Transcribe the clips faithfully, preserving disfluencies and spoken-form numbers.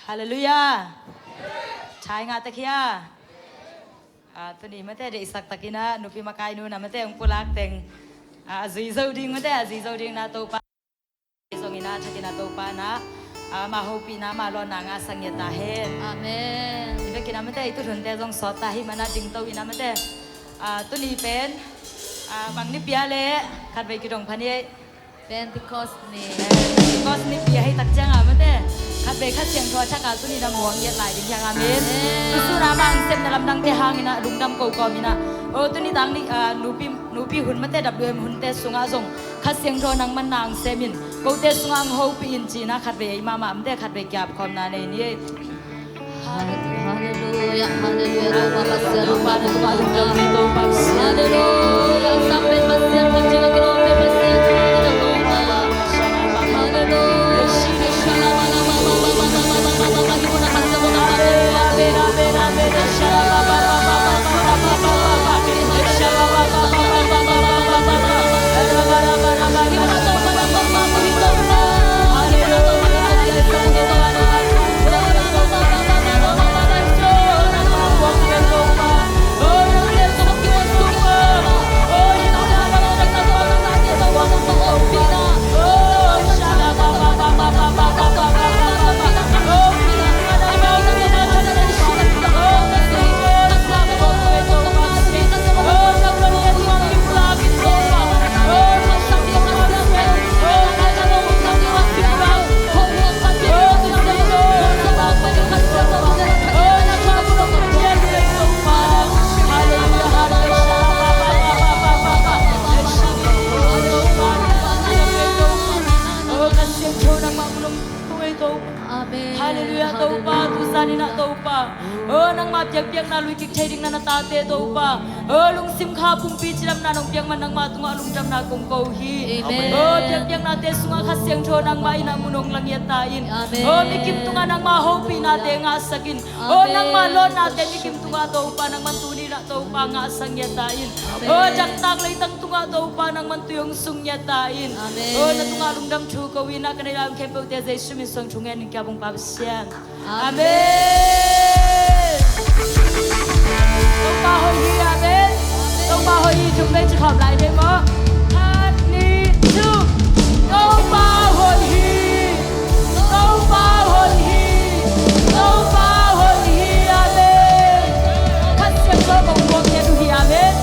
Halleluiah. Thai ngah ta khia. Ah, tuni mate deihsak takin ah nupi makai nu na mate hong pulak teng, ah, a zui zo ding mate, a zui zo ding na Topa zong in ah thakin ah Topa na, ah, mah hopihna mah lawnna ngahsak ngiat ta hen. Amen. I vekin ah mate i tuthunte zong sawt ta hi man ah dingto in ah mate, ah, tuni pen, ah, bang nipi a le khatvei kidong pha ni ei. Pentecost ni. Pentecost nipi a hei tak ciangah mate khatvei Kha Siangtho a thak ah tuni na muang ngiat lai ding hiang. Amen. Amen. Tusun ah mah hong sepna lamdangte hangin ah lungdam ko kawm in ah, oh, tuni tang ni, ah, nupi, nupi hun mate W M hunte sungah zong Kha Siangtho nangman na hong sem in, kote sungah hong hopih in ci-in ah khatvei ei mahmah mate khatvei kiap khawmna nei ni ei. Halleluiah, halleluiah. Topa Pasian, Topa, Topa, Topa. Halleluiah. Sampen Pasian, Pasian, Pasian, Pasian. Halleluiah. Amen. Halleluiah, Topa, tu zan in ah Topa. Oh, nangmah biakpiakna lui kik thei ding na na tate Topa. Oh, lungsim kha pumpi cidamna nong piak man nangmah tungah lungdamna kong ko hi. Amen. Oh, biakpiaknate sungah Kha Siangtho nangmah in ah mun hong la ngiat ta in. Amen. Oh, mikim tungah nangmah hopihnate ngahsak in. Oh, amen. Nangmah lawnnate mikim tungah Topa nangmah tuni in ah Topa ngahsak ngiat ta in. Amen. Oh, daktak leitang tungah Topa nangmah tui hong sung ngiat ta in. Amen. Oh, na tungah lungdam thu ko in ah ka neih lai-in khempeuhte Jesu min suang thu ngen in kiap ung Pa Pasian. Amen. Topa hoih hi, amen. Topa hoih hi, thum vei ci khawm lai ding maw? Khat, nih, thum. Topa hoih hi. Topa hoih hi. Topa hoih hi, amen. Kha Siangtho kong puak ngiat uh hi, amen.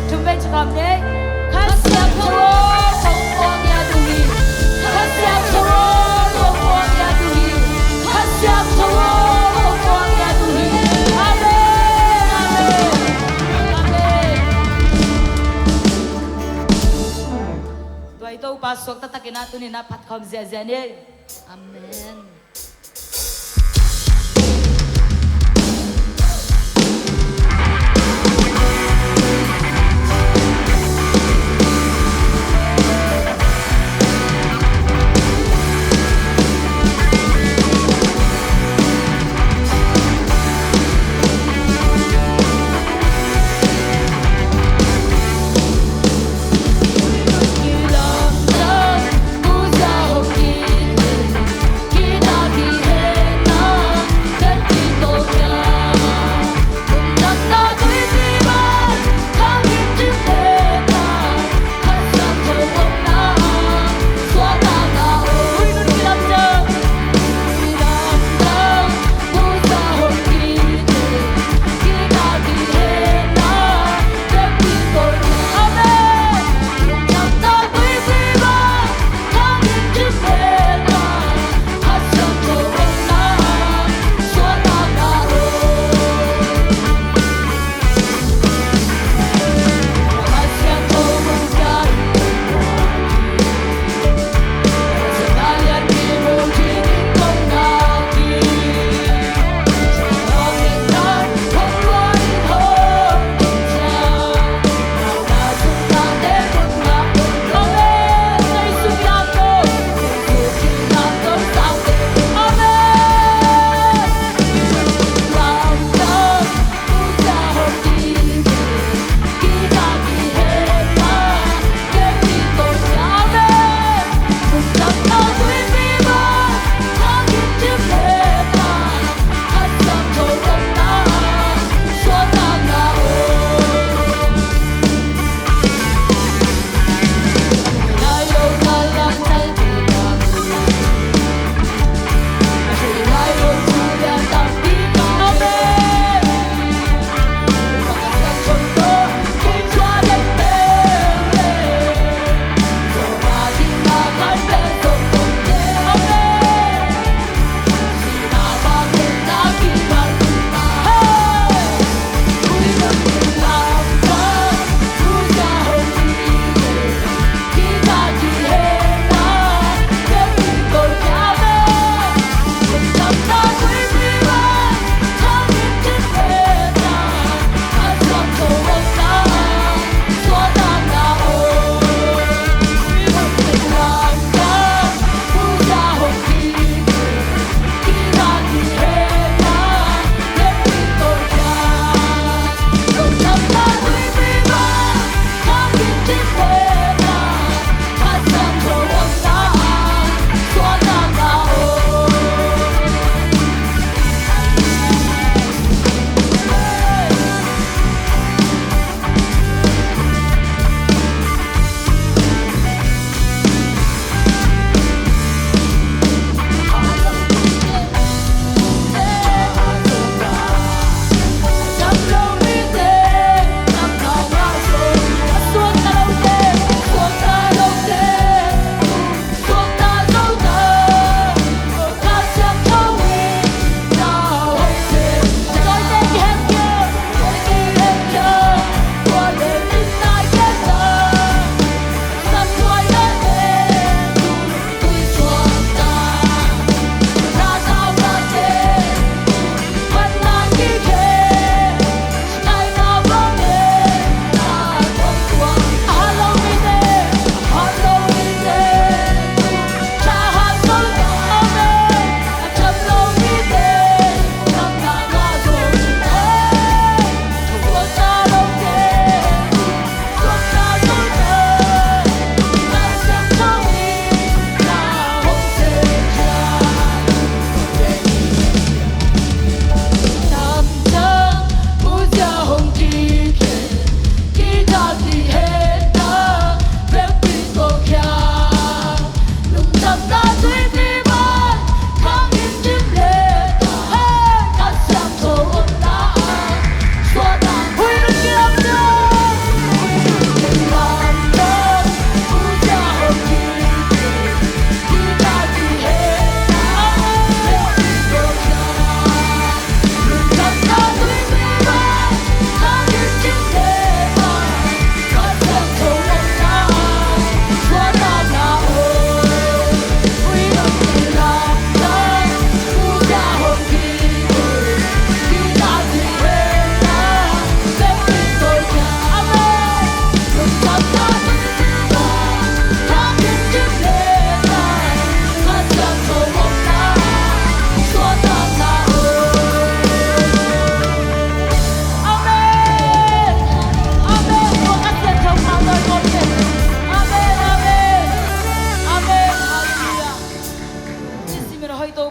Thum vei ci khawm ni. Kha Siangtho kong puak ngiat uh hi. Kha Siangtho kong puak ngiat uh hi. Kha Siangtho kong puak ngiat uh hi. Amen, amen, amen. Tua i Topa suak taktakin ah tuni in ah phat khawm ziahziah ni. Amen.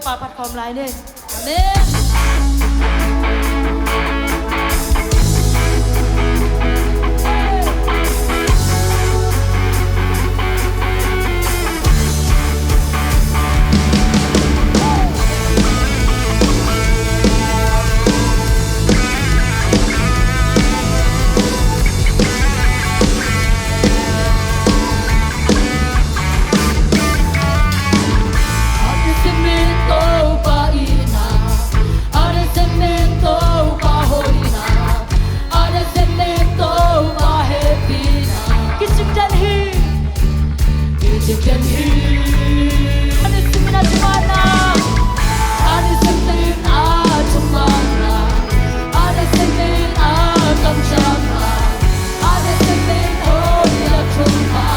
Pa phat khawm lai ni. Amen. Kicing den hi. Kicing den hi. Ani sim na tumana. Ani sim na tumana. Ani sim na kamchama. Ani sim na tumana.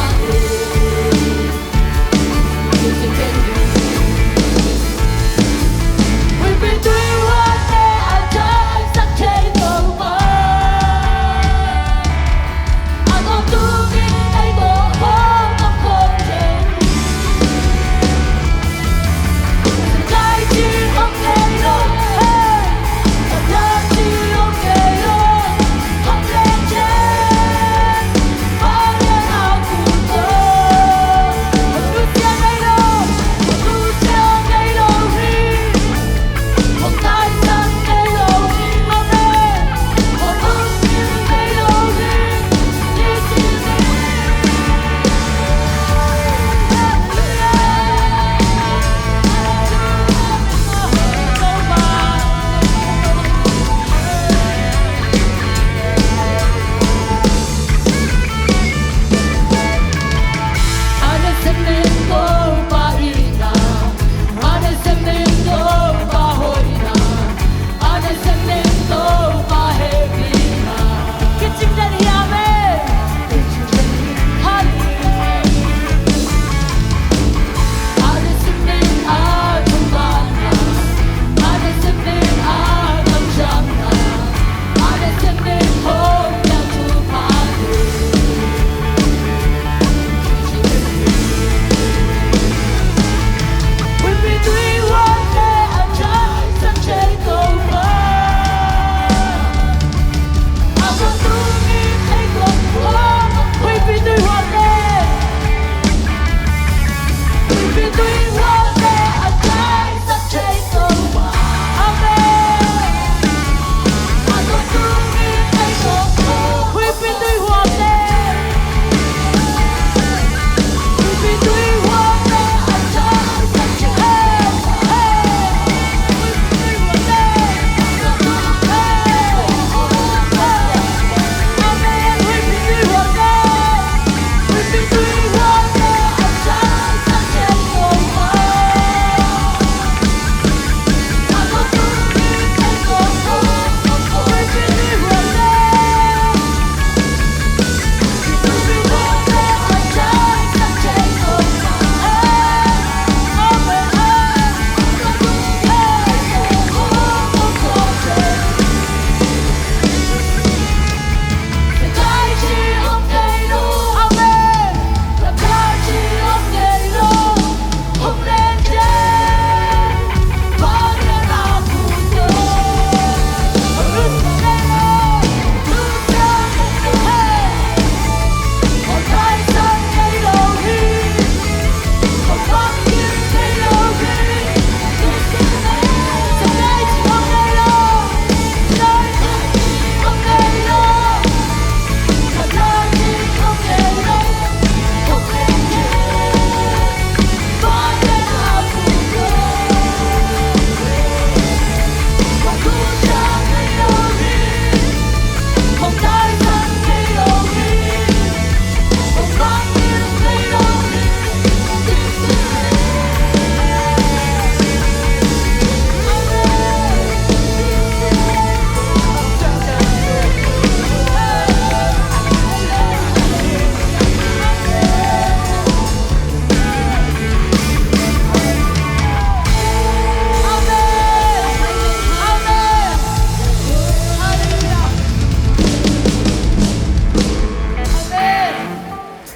Amen.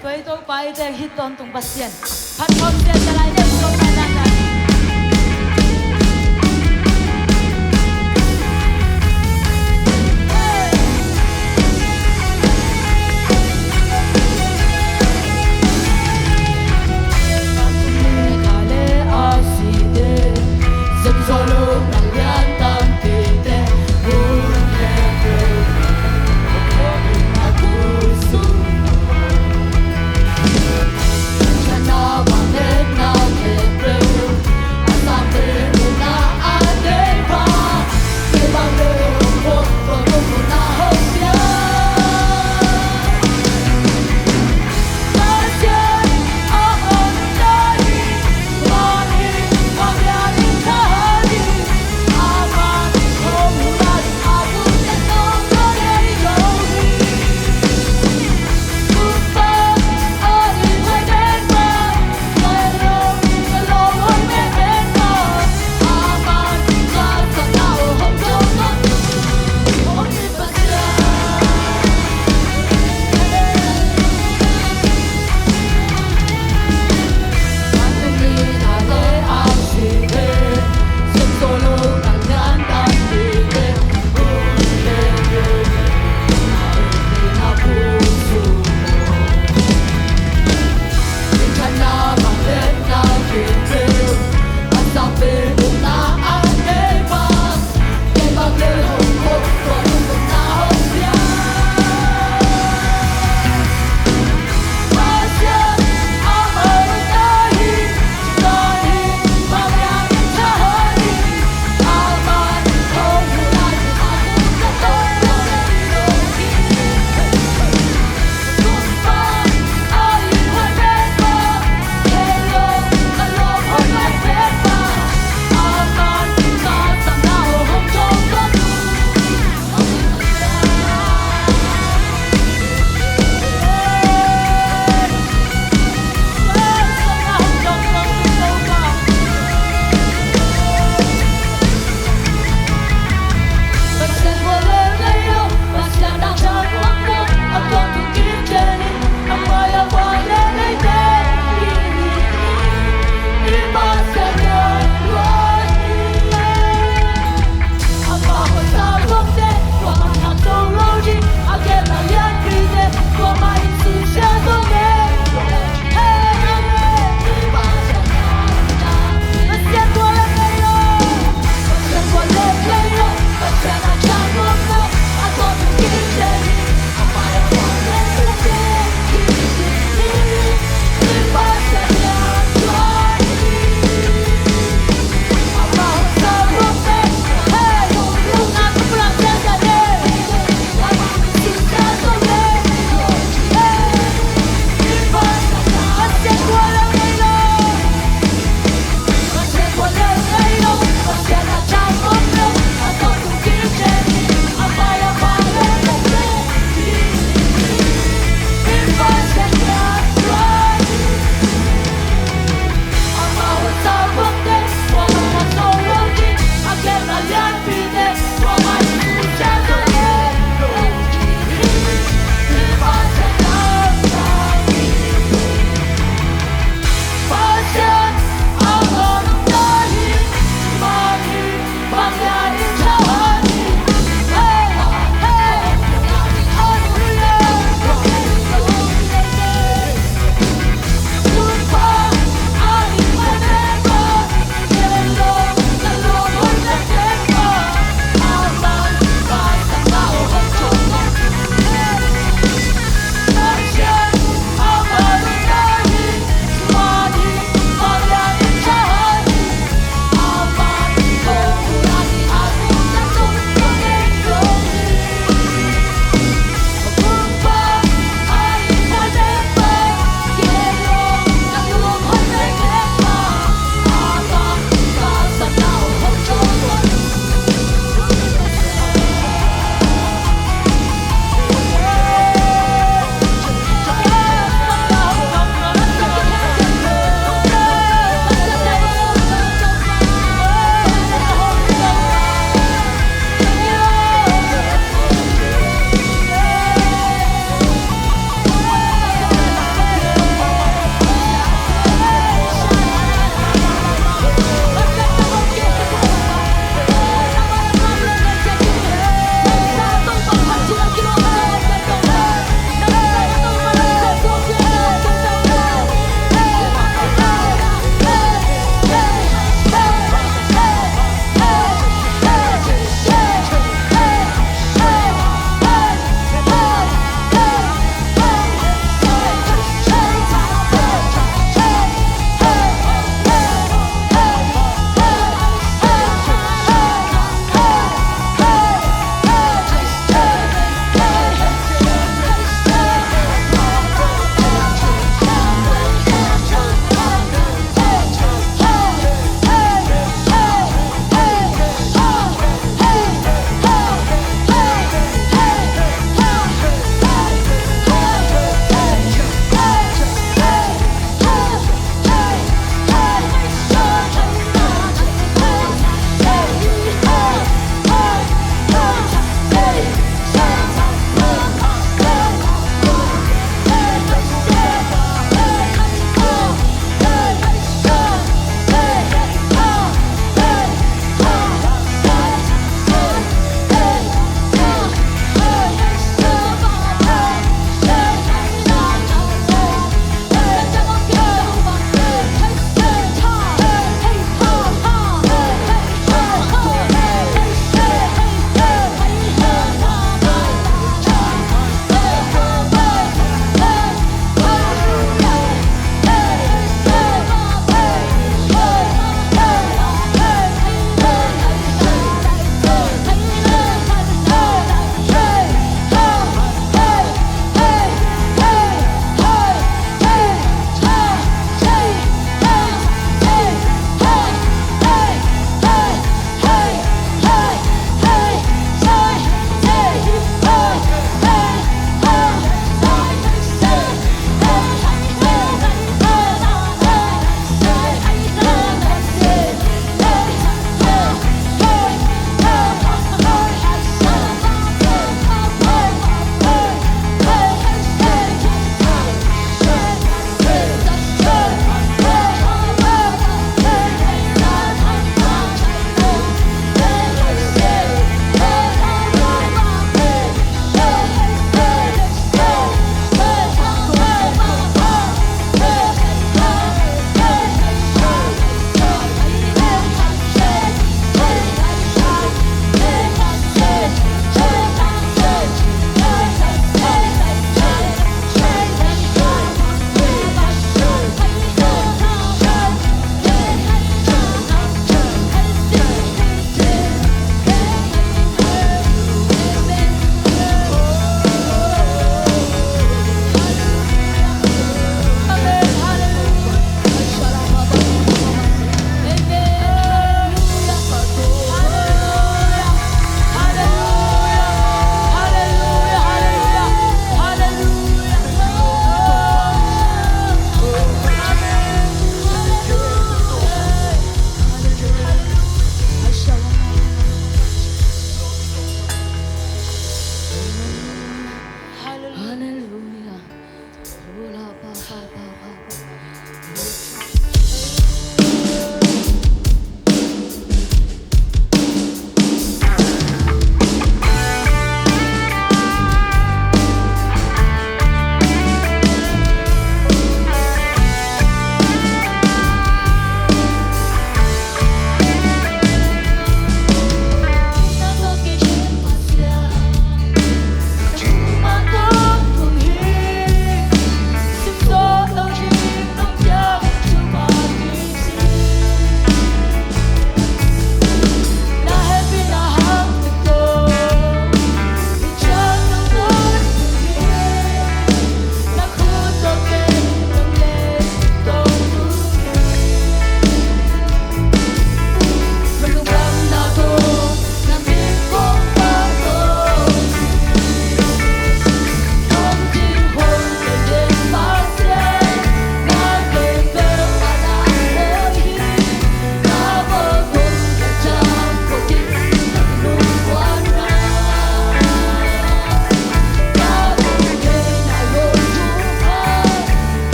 Tua hi Topa i teng hih tawntung Pasian. Phat khawm sian ta lai, Jesu min in.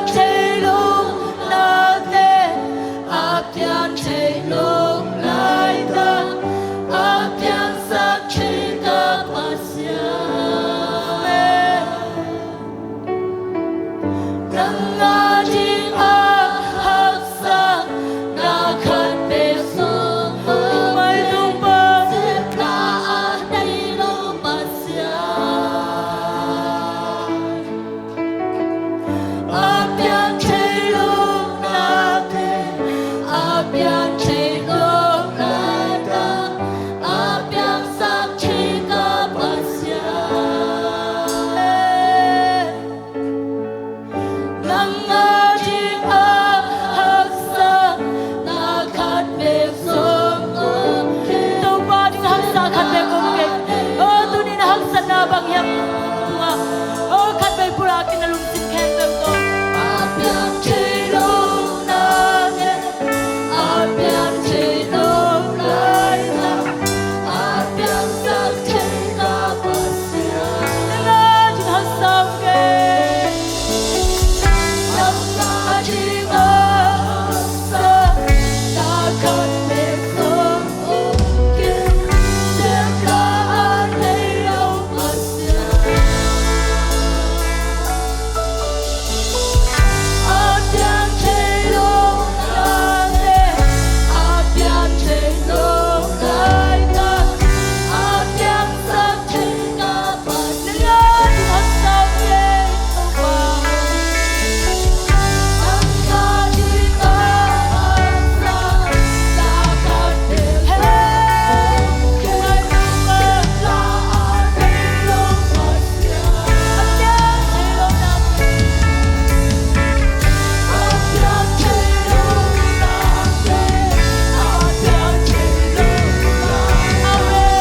Thei lo nate a piang thei lo laitak a piangsak thei ka Pasian. Nang a ding a haksa na khat pek sung mai tung pa sepna a thei lo Pasian. A piang thei lo nate a piang thei lo laitak a piangsak thei ka Pasian. Nang a ding a haksa na khat pek sung om kei. Topa ding haksa khat pek om kei. O, tuni na haksatna bang hiam tungah, o, khat pek pulak in na lungsim khempeuh tawh a piang thei lo nate a piang thei lo laitak a piangsak thei ka Pasian. Nang a ding haksa om kei. Nang a ding haksa na khat pek sung om kei. Sepna a thei lo Pasian. A piang thei lo nate a piang thei lo laitak a piangsak thei ka Pasian. Nang a ding haksa om kei Topa. Nang a ding haksa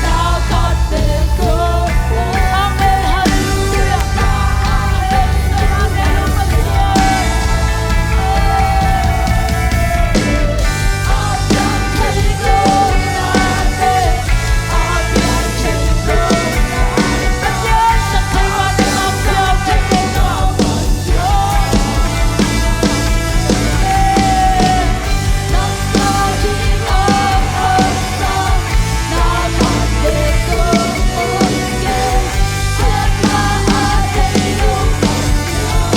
na khat pek sung om kei. Sepna a thei lo Pasian.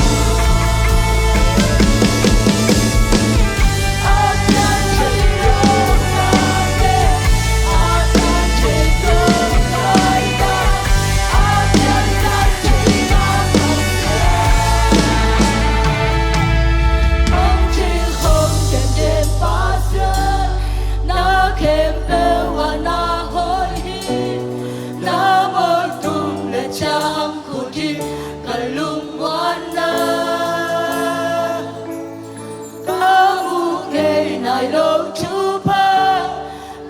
Ka lungmuanna ka mu ngei nai lo thupha,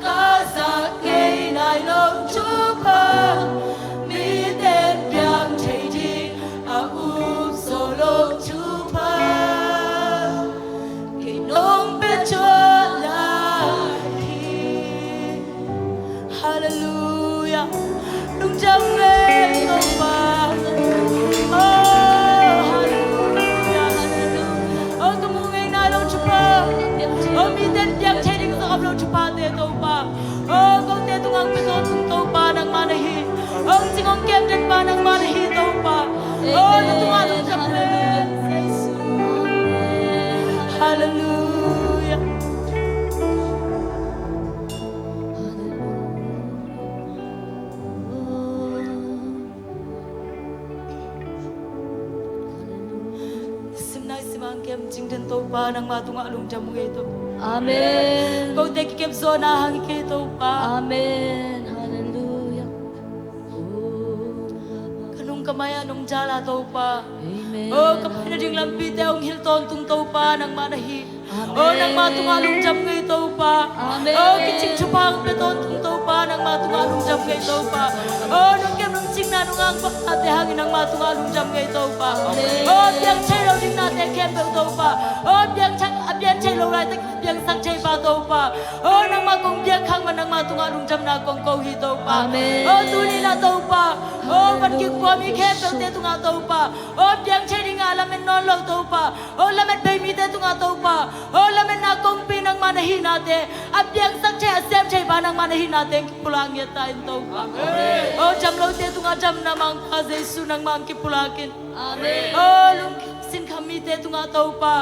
ka zak ngei nai lo thupha, mite piang thei ding a up zo lo thupha, kei nong pia thuah lai hi. Halleluiah. Lungdam ngei Topa. Oh, halleluiah, halleluiah. Oh, ka mu ngei nai lo thupha, oh, mite piang thei ding zong a up lo thuphate Topa. Oh, kote tungah hong pia tawntung Topa nangmah na hi. Oh, hong cing hong kem den pa nangmah na hi Topa. Oh, na tungah lungdam ngei. Halleluiah. Simnai simang kem cing den Topa nangmah tungah lungdam ngei Topa. Amen. Kote kikep zawhna hang hi kei Topa. Amen. Halleluiah. Ka nung ka mai ah nong jal a Topa. Amen. Oh, ka paina ding lampite hong hilh tawntung Topa nangmah na hi. Amen. Oh, nangmah tungah lungdam ngei Topa. Amen. Oh, kicing thupha hong pia tawntung Topa nangmah tungah lungdam ngei Topa. Oh, nong kem nong cingna nong angpaknate hangin nangmah tungah lungdam ngei Topa. Amen. Oh, piang thei lo dingnate khempeuh Topa. Oh, piang thei, a piang thei lo laitak a piangsak thei pa Oh, nangmah kong biak khak man nangmah tungah lungdamna kong ko hi Topa. Amen. Oh, tuni-in ah Topa, oh, van kikpua mi khempeuhte tungah Topa, oh, piang thei dingah lamet nawn lo Topa, oh, lamet bei mite tungah Topa, oh, lametna kongpi nangmah na hihnate, a piangsak thei, a sem thei pa nangmah na hihnate kipulak ngiat ta in Topa. Amen. Oh, dam lote tungah damna Mangpa Jesu nangmah kipulak in. Amen. Oh, lungsim sinkham mite tungah Topa,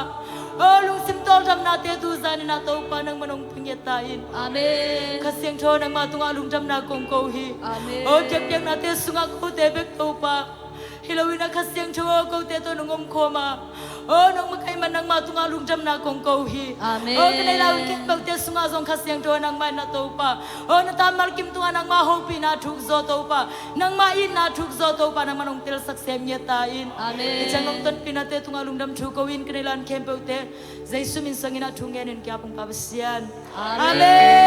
oh, lungsim tawldamnate tu zanin ah Topa nangmah nong pia ngiat ta in. Amen. Kha Siangtho nangmah tungah lungdamna kong ko hi. Amen. Oh, biakpiaknate sungah kote bek Topa, hi loin ah Kha Siangtho oh, kote tawh nong omkhawm a, oh, nong makaih man nangmah tungah lungdamna kong ko hi. Amen. Oh, ka neih lai hun khempeuhte sungah zong Kha Siangtho nangmah in ah Topa, oh, na ta malkim tungah nangmah hopihna thuk zaw Topa, nangmah itna thuk zaw Topa nangmah nong telsak sem ngiat ta in. Amen. Hih ciang nong tonpihnate tungah lungdam thu ko in ka neih lai hun khempeuhte Jesu min suangin ah thu ngenin ka hong Pa Pasian. Amen. Amen.